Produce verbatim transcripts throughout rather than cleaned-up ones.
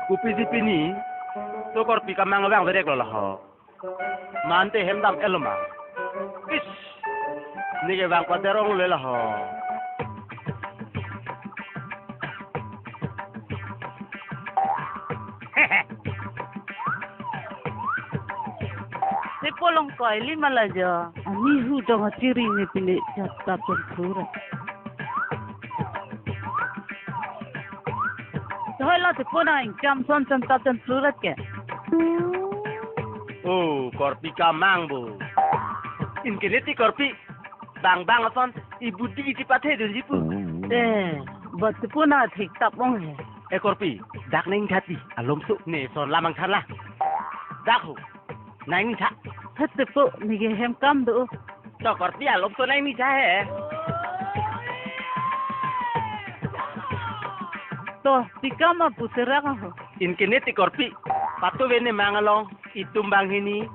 Kopi si pini, to korpi kamang vang vedek lo laho. Mante hem dam-et lo ma. Ish, neke vang paderong le laho. Tepo Longkoi li ma la jo. Ani hu dong achiri ne pine chap tap cham thura. Tohoi lo tepo nang ingcham son cham tap cham thura ke. Oh, korpi kamang bo. Inke ne ti korpi. Bang bang ason, i budi chipathe dunji pu. Eh, bat tepo nang thik tap ong he. Eh korpi, dak neng thati, alom su. Ne son lamang than la. Dak ho. Nang tha. Tha tepo, neke hem kam do. To korpi alom su nang tha he. To, tikam apu serak ho. Inke ne ti korpi. Patu ve ne mang along. Itum banghini.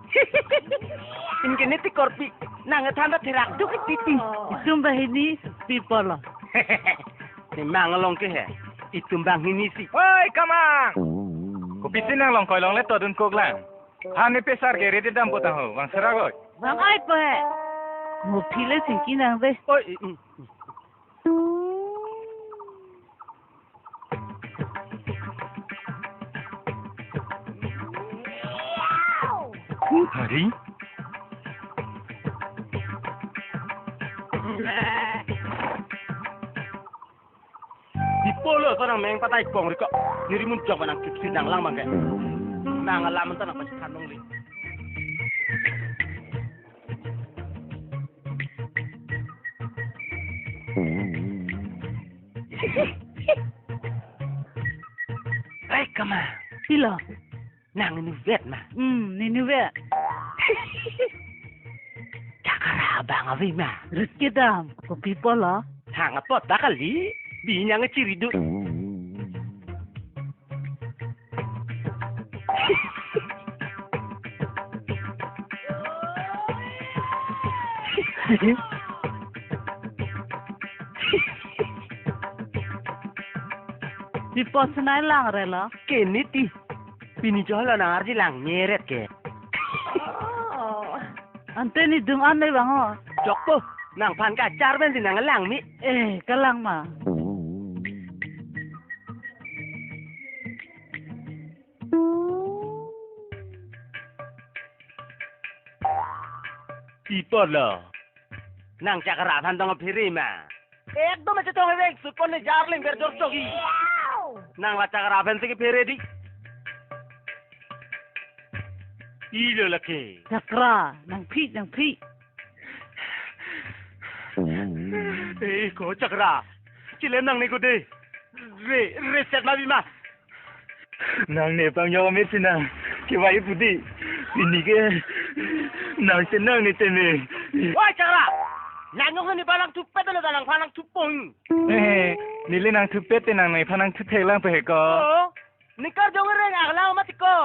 Inke ne ti korpi. Nang than ta therak duk titi. Itum banghini pi pulo. Ne mang along ke he. Itum banghini si. Oi, kamang. Kopi si nang Longkoi along le to dun kok lang. Ha ne pesar ke ready dam potang ho. Vang serak oi. Vang ai po he. Mo phi le singki nang ve. Oi, i, i. Hari? Di polo ko nang meng patai kong riko. Niri mun jok nang kip sidang lang bangke. Nang alam ta nang pasi khanong li. Ai kama. Pilo. Nang inu vet ma. Hmm, ninu vet. Chakra bang avi ma. Rit kedam, kopi pulo. Hang apot ta kali. Binyang chiri do. Di pos nai lang re lo. Ke ne ti. Pini cholo nang arji lang nyeret ke. Oh. Ante ne dum an le bang ho. Jok po, nangphan kachar pen si nang lang mi. Eh, kalang ma. Ipor lo. Nang Chakra aphan tong phere ma. Ekdom achetong hevek, sukon ne jarling ber jor chogi. Nang la Chakra aphan si kephere di. Ilo lake. Chakra, nang phi, nang phi. Eh, ko Chakra. Chilem nang ne ko de. Re, reset ma bima. Nang ne pang yo me sinang. Kevai pudi. Pini ke. Nang sinang ne teme. Oi, Chakra. Nang yong ne balang thupet na balang phalang thupong. Eh, neli nang thupet te nang ne phalang thupet lang pe ko. Oh, ne karjong reng aglang mati ko.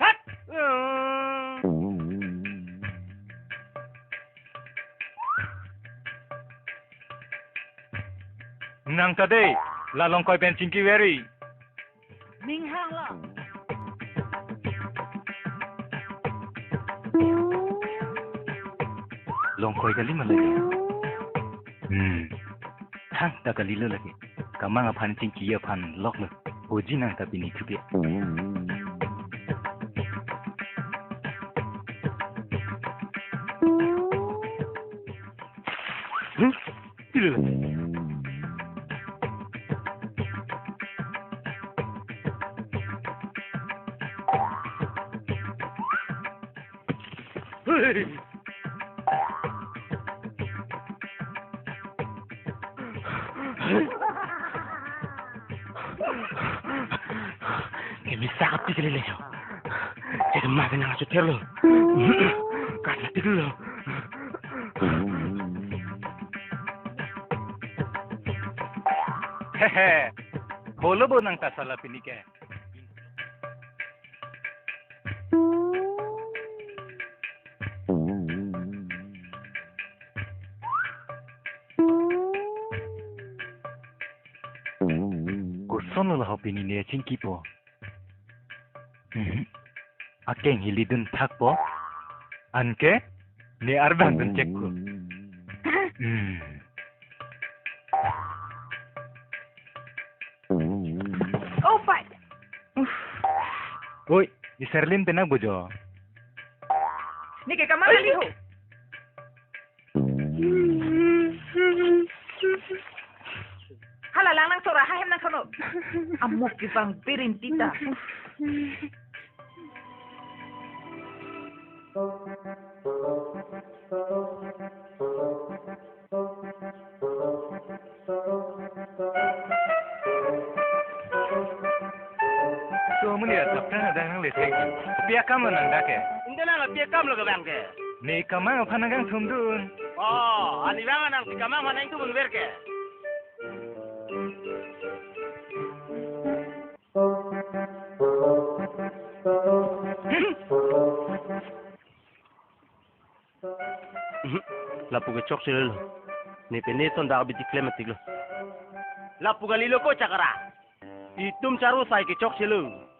Hat. Hmm. Nang ta de, la Longkoi pen chingki veri. Ning hang lo. Longkoi kali ma lagi. Hmm. Thang ta kali lo lagi. Kamang aphan chingki aphan lok lo. Hoji nang ta pini thuke. Hmm? Pilo lagi. Bisa kapik lele ho. Jadi ma penang achu therlo. Karena tiklo. Hehe. Holo bo nang ta sala pini ke. Kosonlo laho pini ne chingkipo. Mhm. Akeng hilidun thakpo. Anke ne arbang dun chekpo. Hmm. Oh, pai. Oi, di Serlin penak bojo. Neke kamar ali ho. Hala lang nang sora ha hem nang sono. Amok kibang birin tita. So, amonit atap tang adang nangle thek. Pi akamlo nang dak ke? Inde nang pi akamlo ke bang ke? Ne kamang aphan nang kangthumdun. Oh, ani bang nang pi kamang aphan nangthumdunver ke? Lapu ke chokchelo. Ne pen ne ton dak abidi klem atiklo. Lapu kalilo ko chakra. Itum charu sai ke chokchelo.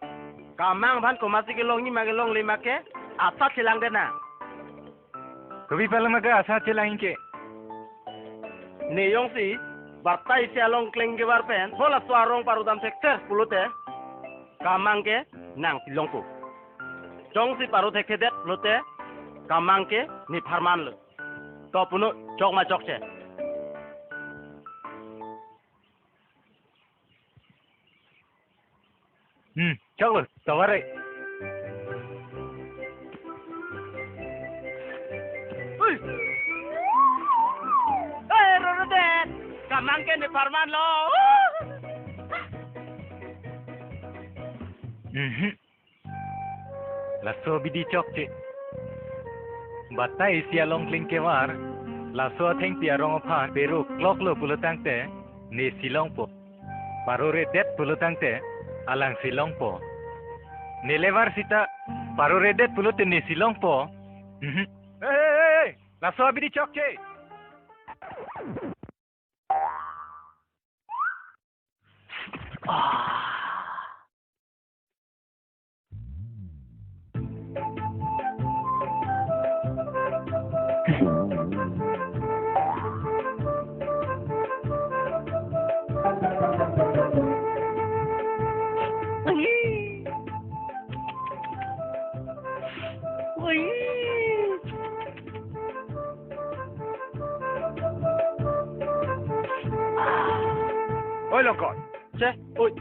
Kamang aphan komatsi kelong nima kelongle ma ke asat chelang dena. Kopi pala ma ke asat chelang ke. Ne jongsi batai isi along kleng kevar pen ho laso arong parudam thekser pulote kamang ke nangsilongpo. Jongsi paru thekthedet lote kamang ke ne pharman lo. To puno chok ma chokche. Hmm, choklo, tovar ai. Ui. Eh, Roro den. Kamang ke ne pharman lo. Mhm. Laso abidi chokche. Batai isi along kleng kevar, laso athengpi arong aphan pero kloklo pulo tangte, ne silongpo. Paru redet pulo tangte, alang silongpo. Ne levar sita, paru redet pulote ne silongpo. Mhm. Hey, hey, hey, hey. Laso abidi chokche. Oi, Longkot. Che, oi.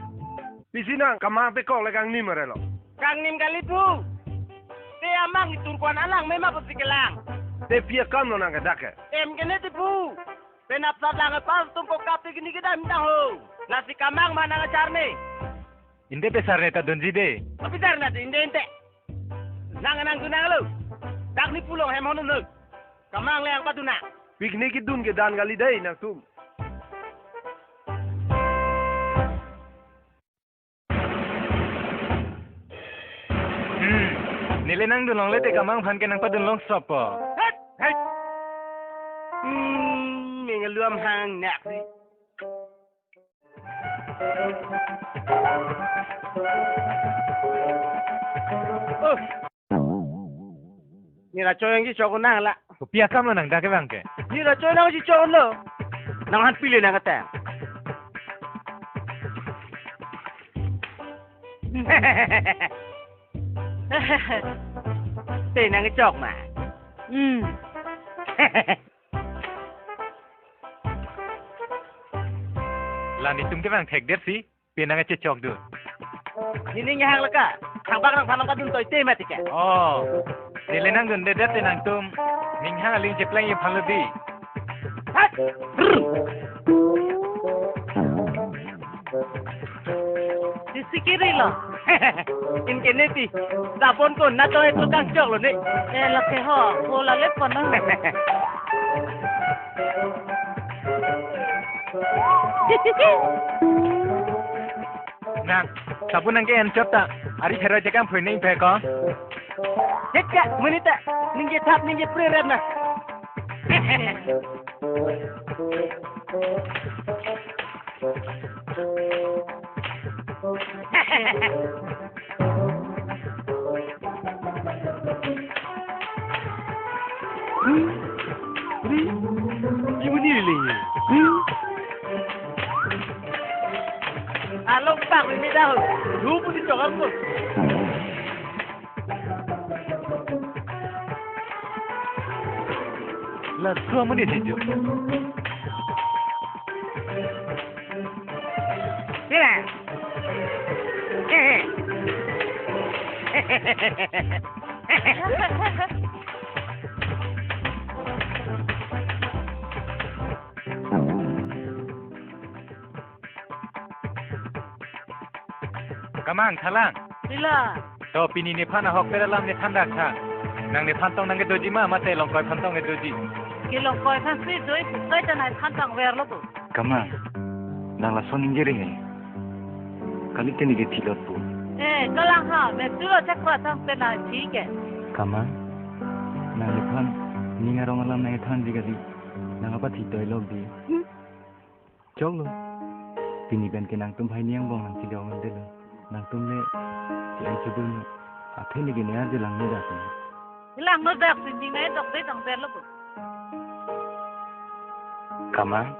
Pisi nang kamang pekok le kangnim arelo? Kangnim kali pu. Te amang itur kwan alang mema pusi kelang. Te pi akamlo nang ke dak ke? Em ke ne ti pu. Penap sat lang pas tum ko kap te kini kedam tang ho. Lasi kamang ma nang achar ne. Inde pesar ne ta dunji de. Pesar na inde inde. Nang nang dunang lo. Dak ne pu along hem hon lo. Kamang le ang padun nang. Picnic kedun ke dan kali dei nangtum. Hmm. Neli nangdun longle te kamang aphan ke nangpadun long sop po. Het, het. Hmm, mengaluam hang nak si. Oh. Nira choyang si chok nang la. Kopi akamlo nang dak ke bang ke? Nira choyang si chok lo. Nang han pile nang kata. Te nang chok ma. Hmm. La netum ke bang thekdet si, pi nang chechok dun. Neli ning hang laka, hang bak nang phanang kadun toite mati ke. Oh, neli nangdundedet te nangtum, ning hang aling chepleng ye phan lo di. Hat! Brr! Isi kiri lo. Inke ne ti, sabon ko natong itu kangchok lo ne. Eh, lake ho, ho lale pon na. Nang, sabon nangke-en chot ta, ari phero jakam phui ning phe ko. Hekka, menit ta, ningje thap, ningje pre rep na. Along pak ini dah. Lu pun dicokal tuh. Laso amonit hijo. Sira. Kamang, thalang. Sila. To pini nephan ahokpet alam nethan dak tha. Nang nephan tong nangkedoji ma, mate longkoi aphan tong kedoji? Ke longkoi aphan si doi, pukai ta nangphan tang ver lo bo. Kamang, nang lason ningje ring e. Kali te neke thilot po. Eh, kalang ha, me tu lo chakra tang te nang thik e. Kamang, nang nephan ning arong alam nangthanji kali. Nang apa thik doi lok di. Hmm. Choklo. Pini pen ke nangtum hai ni angbong nangchedong un-edetlo. Nangtum le si an chedun. Athe neke ne arje langno dak. Langno dak si ning nai dok de tang ber lo bo. Kamang.